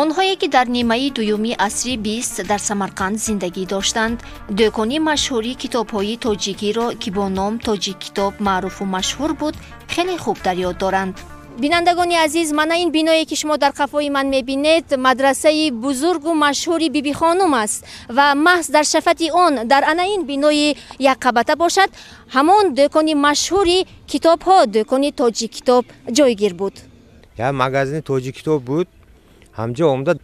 Онҳое, ки дар нимаи дуюми асри 20 дар Самарқанд зиндагӣ доштанд, дӯкони машҳури китобҳои тоҷикиро, ки бо ном Тоҷиккитоб маъруфу машҳур буд, хеле хуб дар ёд доранд. Бинандагони азиз, мана ин биное, ки шумо дар қафои ман мебинед, мадрасаи бузургу машҳури Бибихонум аст ва маҳз дар шафати он, дар ана ин бинои якқабата бошад, ҳамон дӯкони машҳури китобҳо, дӯкони Тоҷиккитоб ҷойгир буд. Як магазини Тоҷиккитоб буд, ҳамҷо омада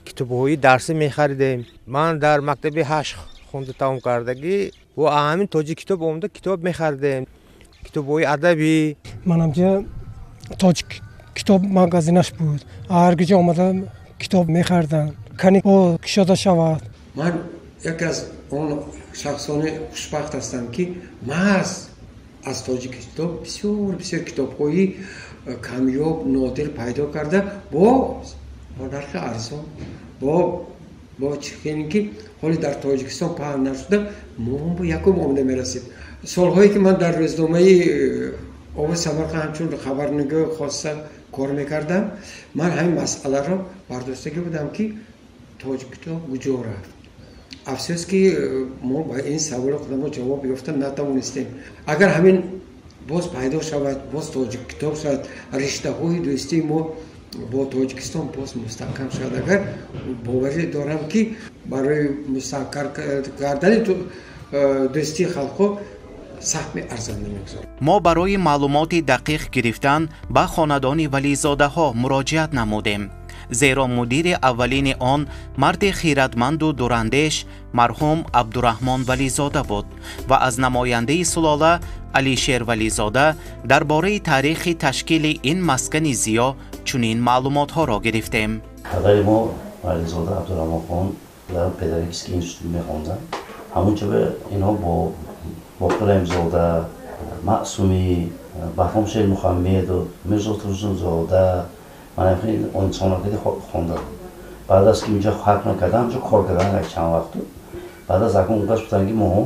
китобҳои дарсӣ мехаридем. Ман дар мактаби 8 хонда тамом кардагӣ ва ҳамин Тоҷиккитоб омада китоб мехаридем, китобҳои адабӣ. Ман ҳамҷа Тоҷик китоб магазинаш буд, ҳар куҷо омада китоб мехариданд. Кани о кушода шавад. Ман яке аз он шахсони хушбахт ҳастам, ки маҳз аз Тоҷиккитоб бисёр бисёр китобҳои камёб, нодир пайдо карда бо нархи арзон, бо чихеле ки ҳоле дар Тоҷикистон паҳн нашуда, мо якум омада мерасид. Солҳое ки ман дар рӯзномаи Овози Самарқанд ҳамчун хабарнигор хоста кор мекардам, ман ҳамин масъаларо бардоштагӣ будам, ки Тоҷиккитоб куҷо рафт. Афсӯс, ки мо ба ин саволи худамо ҷавоб ёфта натавонистем. Агар ҳамин боз пайдо шавад, боз Тоҷиккитоб шавад, риштаҳои дӯстии мо бо Тоҷикистон боз мустаҳкам шавад, агар боварӣ дорам, ки барои мустаҳкам кардани дӯстии халқҳо саҳми арзанда мегузорад. Мо барои маълумоти дақиқ гирифтан ба хонадони Вализодаҳо муроҷиат намудем, зеро мудири аввалини он марди хиратманду дурандеш, марҳум Абдураҳмон Вализода буд ва аз намояндаи сулола Алишер Вализода дар бораи таърихи ташкили ин маскани зиё чунин маълумотҳоро гирифтем. Падари мо Вализода Абдураҳмонхон дар педагогический институт мехонданд. Ҳамунҷо инҳо бо Боқираимзода, Маъсумӣ, Баҳром Шермуҳаммедов, Мирзо Турсунзода, мана инсонҳо хонданд. Баъд аз ки инҷо хатм накардан, инҷо кор кардан як чанд вақту, баъд аз акун гаш гуфтанд, ки моҳо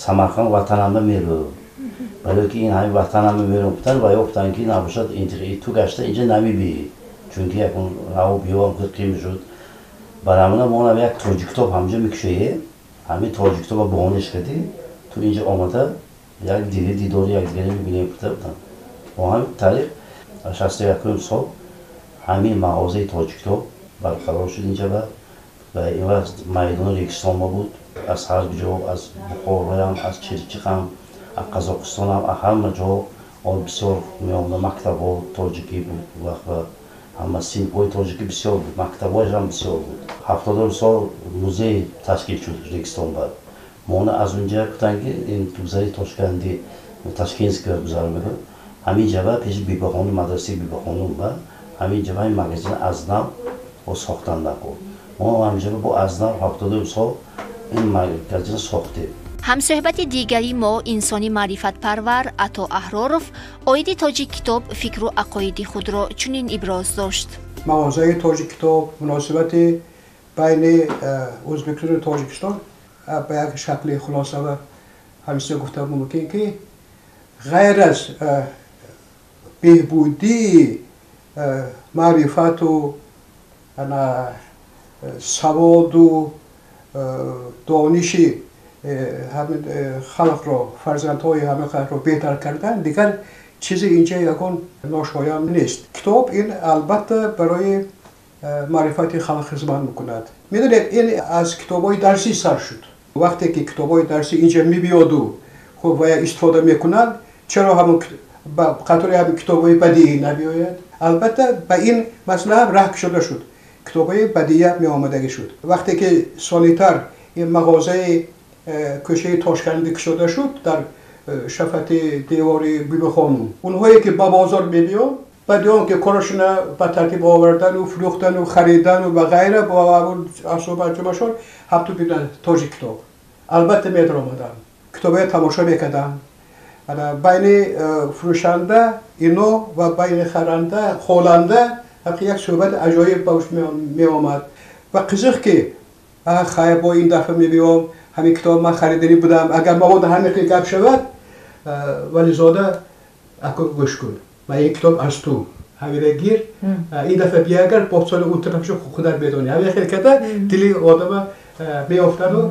Самарқанд ватанама мерӯ, барои ки ин ҳамин ватанама мерӯ гуфтанд ва ё гуфтанд, ки набошад, ту гашта инҷа намебиӣ, чунки якун раву биёам қим шуд. Барамона мо як Тоҷиккитоб ҳамҷо мекушоем, ҳамин Тоҷиккитоба баҳониш кардӣ, ту инҷа омада як диди дидори якдигаре мебинем, гуфта буданд. Бо ҳамин тариқ 61-уми сол ҳамин мағозаи Тоҷиккитоб барқарор шуд инҷа ва ин вақт майдони Регистон ма буд. Аз ҳар ҷо, аз Бухороям, аз Чирчиқам, аз Қазоқистонам, аз ҳама ҷо бисёр меомада. Мактабҳо тоҷикӣ буд вақт ва ҳама синфҳои тоҷикӣ бисёр буд, мактабҳояшам бисёр буд. 70-уми сол музей ташкил шуд Регистон ба мона. Аз унҷа гуфтанд, ки ин гузари Тошканди, Ташкентская гузар мекунад, ҳамин ҷаба пеши Бибахону, мадрасаи Бибахонум ба ҳамин ҷаба ҳамин магазин аз нав сохтанд. Нако мо ҳамин ҷаба бо аз нав 70-уми сол ин магазин сохтем. Ҳамсӯҳбати дигари мо, инсони маърифатпарвар Ато Аҳроров, оиди Тоҷиккитоб фикру ақоиди худро чунин иброз дошт. Мағозаи Тоҷиккитоб, муносибати байни Ӯзбекистону Тоҷикистон ба як шакли хулоса ва ҳамиса гуфта мумкин, ки ғайр аз беҳбудии маърифату саводу дониши ҳамин халқро, фарзандҳои ҳамин халқро беҳтар кардан, дигар чизи инҷа ягон ношоям нест. Китоб ин албатта барои маърифати халқ хизмат мекунад. Медонед, ин аз китобҳои дарсӣ сар шуд. Вақте ки китобҳои дарсӣ инҷа мебиёду хуб ва истифода мекунанд, чаро ҳамон ба қатори ҳамин китобҳои бадиӣ набиёяд? Албатта, ба ин масъала ҳам раҳ кушода шуд, китобҳои бадия меомадагӣ шуд. Вақте ки солитар ин мағозаи кӯчаи Тошканди кушода шуд дар шафати девори Бибихонум, онҳое ки ба бозор мебиёнд, баъди он ки корашона ба тартиб овардану фурӯхтану харидану ва ғайра бо асоби анҷомашон ҳамту бинанд Тоҷиккитоб, албатта медаромаданд, китобҳоя тамошо мекарданд. Байни фурӯшанда ино ва байни харанда холанда як суҳбати аҷоиб ба вуҷуд меомад ва қизиқ, ки хайр, бо ин дафъа мебиём, ҳамин китоб ман хариданӣ будам. Агар мабодо ҳамин хел гап шавад, Вализода, ако гӯш кун, ман ин китоб аз ту Ҳамина гир, ин дафъа биягар, бо соли он тарафшо худат медонӣ. Ҳамин хел карда дили одама меёфтану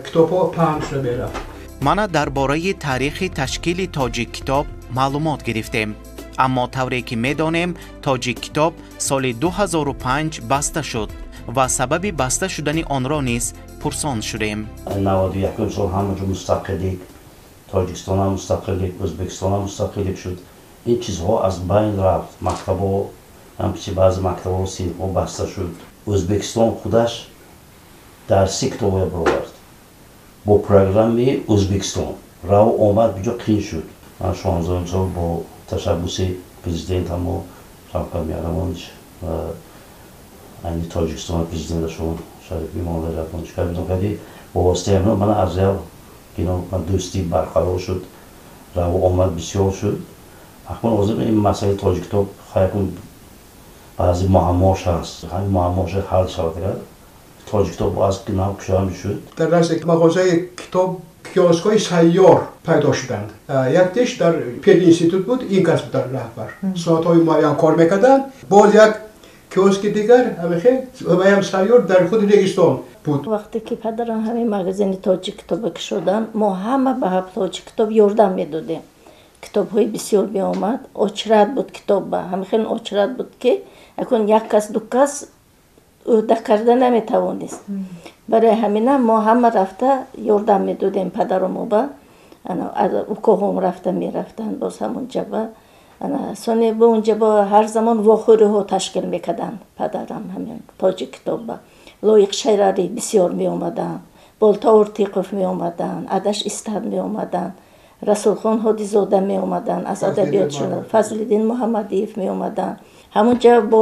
китобҳо паҳн шуда мерафт. Мана дар бораи таърихи ташкили Тоҷиккитоб маълумот гирифтем. Аммо тавре ки медонем, Тоҷиккитоб соли 2005 баста шуд ва сабаби баста шудани онро низ пурсон шудем. 91 сол ҳама ҷо мустақиллик, Тоҷикистонам мустақиллик, Ӯзбекистонам мустақиллик шуд. Ин чизҳо аз байн рафт. Мактабҳо, ҳамчи баъзе мактабҳо, синфҳо баста шуд. Ӯзбекистон худаш дарси китобҳоя баровард бо программаи Ӯзбекистон. Рав омад биҷо қин шуд. Ман 16 сол бо ташаббуси президент ҳамо Шавкат Миромонович ва айни Тоҷикистон президенташон Шариф Имомалӣ Раҳмонович кардем, кади бо воситаи ҳамин мана аз як кино дӯстӣ барқарор шуд, рав омад бисёр шуд. Акнун ҳозир ин масъалаи Тоҷиккитоб хайкун баъзе муаммош ҳаст, ҳамин муаммош ҳал шавад, агар Тоҷиккитоб аз нав кушода мешуд. Дар назди мағозаи китоб киоскҳои сайёр пайдо шуданд. Яктеш дар пединститут буд, ин кас буд раҳбар. Соатҳои муайян кор мекарданд. Боз як киоски дигар ҳамихел ваям сайёр дар худи Регистон буд. Вақте ки падарам ҳамин магазини Тоҷиккитоба кушоданд, мо ҳама ба Тоҷиккитоб ёрдам медодем. Китобҳои бисёр меомад, очрат буд китобба. Ҳамихел очрат буд, ки акун як кас, ду кас ӯҳда карда наметавонист. Барои ҳаминам мо ҳама рафта ёрдам медодем падаромоба. Укоҳом рафта мерафтанд боз ҳамонҷаба. Соне бо онҷаба ҳар замон вохӯриҳо ташкил мекарданд падарам ҳамин Тоҷиккитобба. Лоиқ Шералӣ бисёр меомаданд, Болта Ортиқов меомаданд, Адаш Истад меомаданд, Расулхон Ҳодизода меомаданд аз адабиётшунос, Фазлиддин Муҳаммадиев меомаданд. Ҳамонҷа бо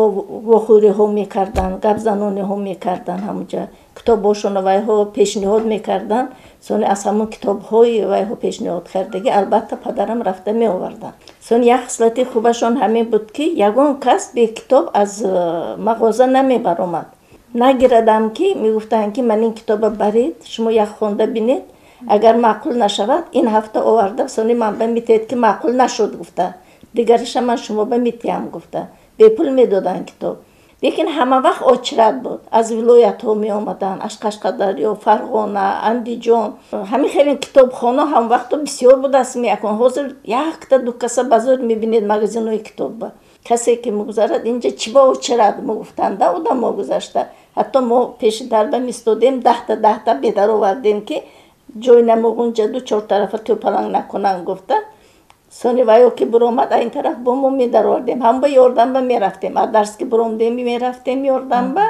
вохӯриҳо мекарданд, гапзанониҳо мекарданд, ҳамонҷа китобҳошонро вайҳо пешниҳод мекарданд. Сони аз ҳамон китобҳои вайҳо пешниҳод кардагӣ албатта падарам рафта меоварданд. Сони як хислати хубашон ҳамин буд, ки ягон кас бе китоб аз мағоза намебаромад. Нагирадам ки мегуфтанд, ки ман ин китоба баред, шумо як хонда бинед, агар маъқул нашавад, ин ҳафта оварда сони ман ба метиҳед, ки маъқул нашуд гуфта, дигараша ман шумо ба метиҳам гуфта. Бепул медоданд китоб. Лекин ҳама вақт очрат буд. Аз вилоятҳо меомаданд, аз Қашқадарё, Фарғона, Андиҷон. Ҳамин хеле китобхона ҳам вақто бисёр будааст меакун. Ҳозир якта ду каса ба зур мебинед магазинҳои китобба. Касе ки мегузарад, инҷа чӣ ба очрат мегуфтанд, да одамо гузашта. Ҳатто мо пеши дарба мистодем, даҳта даҳта бедар овардем, ки ҷой намоғунҷаду чор тарафа тӯпаланг накунанд гуфта. Сони ваё ки буромад, ин тараф бо мо медаровардем. Ҳам ба ёрдамба мерафтем. А дарс ки буромдем мерафтем ёрдамба.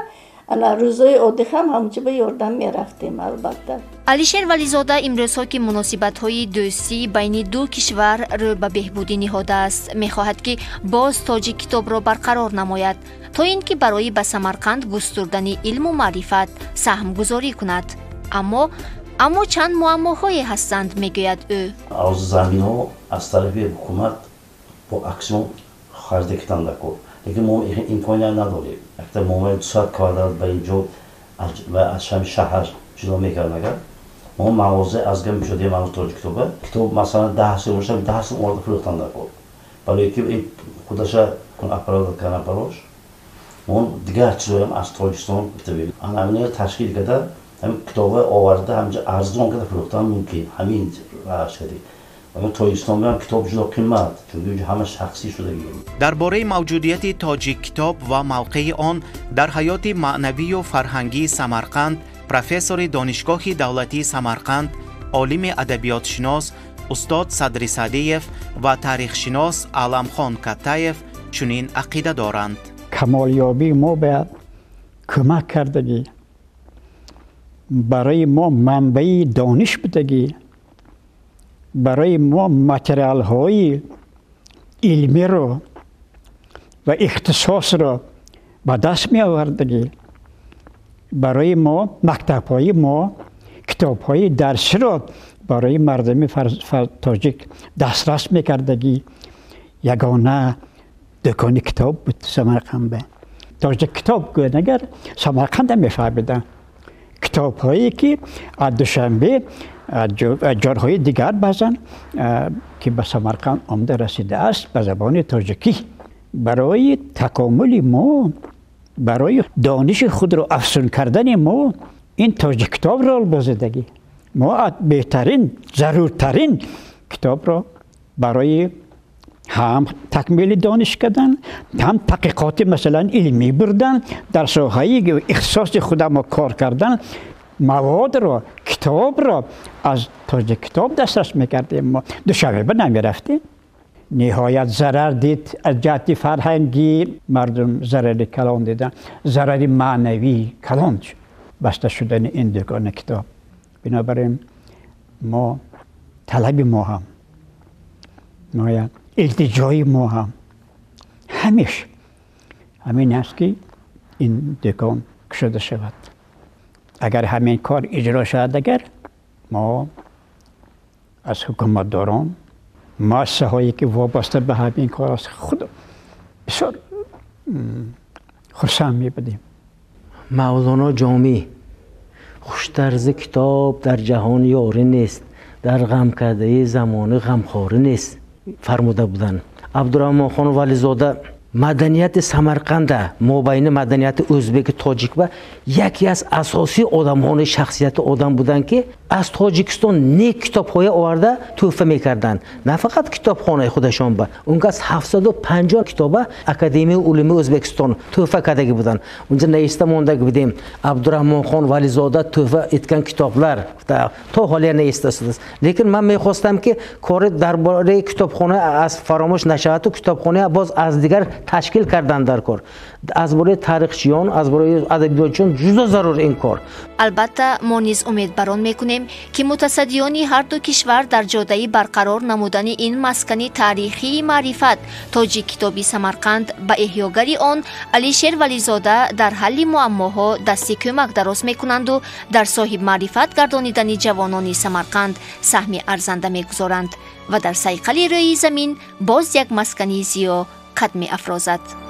Ана рӯзои оддӣ ҳам ҳамчи ба ёрдам мерафтем албатта. Алишер Вализода имрӯзҳо, ки муносибатҳои дӯстӣ байни ду кишвар рӯ ба беҳбудӣ ниҳодааст, мехоҳад, ки боз Тоҷиккитобро барқарор намояд, то ин ки барои ба Самарқанд густурдани илму маърифат саҳмгузорӣ кунад. Аммо чанд муаммоҳое ҳастанд, мегӯяд ӯ. Аз заминҳо аз тарафи ҳукумат бо аксион харида карданд дако. Лекин мо имконият надорем. Якта момаи 200 квадрат ба инҷо аз шами шаҳр ҷудо мекард, агар мо мағоза аз гам мешудем аз Тоҷиккитоба, китоб масалан 10 сум бошад, 10 сум оварда фурӯхтанд дако. Барои ки ин худаша аппарат кардан барош, мо дигар чизоям аз Тоҷикистон битавем. Ана ҳаминаро ташкил карда, ҳамин китобҳо оварда ҳамҷа арзон карда фурӯхтан мумкин. Ҳамин раҳш кардем. Тоҷикистон ҳам китоб ҷудо қимат, чунки инҷо ҳама шахсӣ шудагӣ. Дар бораи мавҷудияти Тоҷиккитоб ва мавқеи он дар ҳаёти маънавию фарҳангии Самарқанд профессори Донишгоҳи давлатии Самарқанд, олими адабиётшинос устод Садри Саъдиев ва таърихшинос Аламхон Каттаев чунин ақида доранд. Камолёбии мо бояд кӯмак кардагӣ, барои мо манбаи дониш будагӣ, барои мо материалҳои илмиро ва ихтисосро ба даст меовардагӣ, барои мо мактабҳои мо китобҳои дарсиро барои мардуми тоҷик дастрас мекардагӣ. Ягона дукони китоб буд Самарқанд. Тоҷик китоб гӯяд агар Самарқанда мефаҳмиданд. Китобҳое ки аз Душанбе, аз ҷойҳои дигар баъзан ки ба Самарқанд омада расидааст ба забони тоҷикӣ. Барои такомули мо, барои дониши худро афзун кардани мо ин Тоҷиккитоб рол бозидагӣ. Мо беҳтарин, заруртарин китобро барои ҳам такмили дониш кардан, ҳам таҳқиқоти масалан илмӣ бурдан, дар соҳаи ихтисоси худамо кор кардан, маводро, китобро аз Тоҷиккитоб дастрас мекардем. Мо Душанбе намерафтем. Ниҳоят зарар дид аз ҷиҳати фарҳангӣ, мардум зарари калон диданд, зарари маънавӣ калон баста шудани ин дукони китоб. Бинобар ин мо талаби мо ҳам, илтиҷои мо ҳам ҳамеш ҳамин аст ки ин дукон кушода шавад. Агар ҳамин кор иҷро шавад, агар мо аз ҳукуматдорон, муассисаҳое ки вобаста ба ҳамин кор аст, худ бисёр хурсанд мебудем. Мавлоно Ҷомӣ: хуштарзи китоб дар ҷаҳон ёрӣ нест, дар ғамкардаи замони ғамхорӣ нест, фармуда буданд. Абдураҳмонхон Вализода маданияти Самарқанда, мобайни маданияти ӯзбеки тоҷик ба яке аз асосии одамҳои шахсияти одам буданд, ки аз Тоҷикистон не китобҳое оварда тӯҳфа мекарданд. На фақат китобхонаи худашон ба, он кас 750 китоба Академияи улуми Ӯзбекистон тӯҳфа кардаги буданд. Унҷа нависта мондаги будем: Абдураҳмонхон Вализода тӯҳфа etgan китоблар то ҳолия нависта шудааст. Лекин ман мехостам, ки кори дар бораи китобхона аз фаромӯш нашаваду китобхона боз аз дигар ташкил кардан дар кор, аз бораи таърихчиён, аз бораи адабиётчиён ҷудо зарур ин кор. Албатта, мо низ умедбарон мекунем, ки мутасаддиёни ҳарду кишвар дар ҷодаи барқарор намудани ин маскани таърихии маърифат Тоҷиккитоби Самарқанд ба эҳёгари он Алишер Вализода дар ҳалли муаммоҳо дасти кӯмак дароз мекунанду дар соҳибмаърифат гардонидани ҷавонони Самарқанд саҳми арзанда мегузоранд ва дар сайқали рӯи замин боз як маскани зиё қад меафрозад.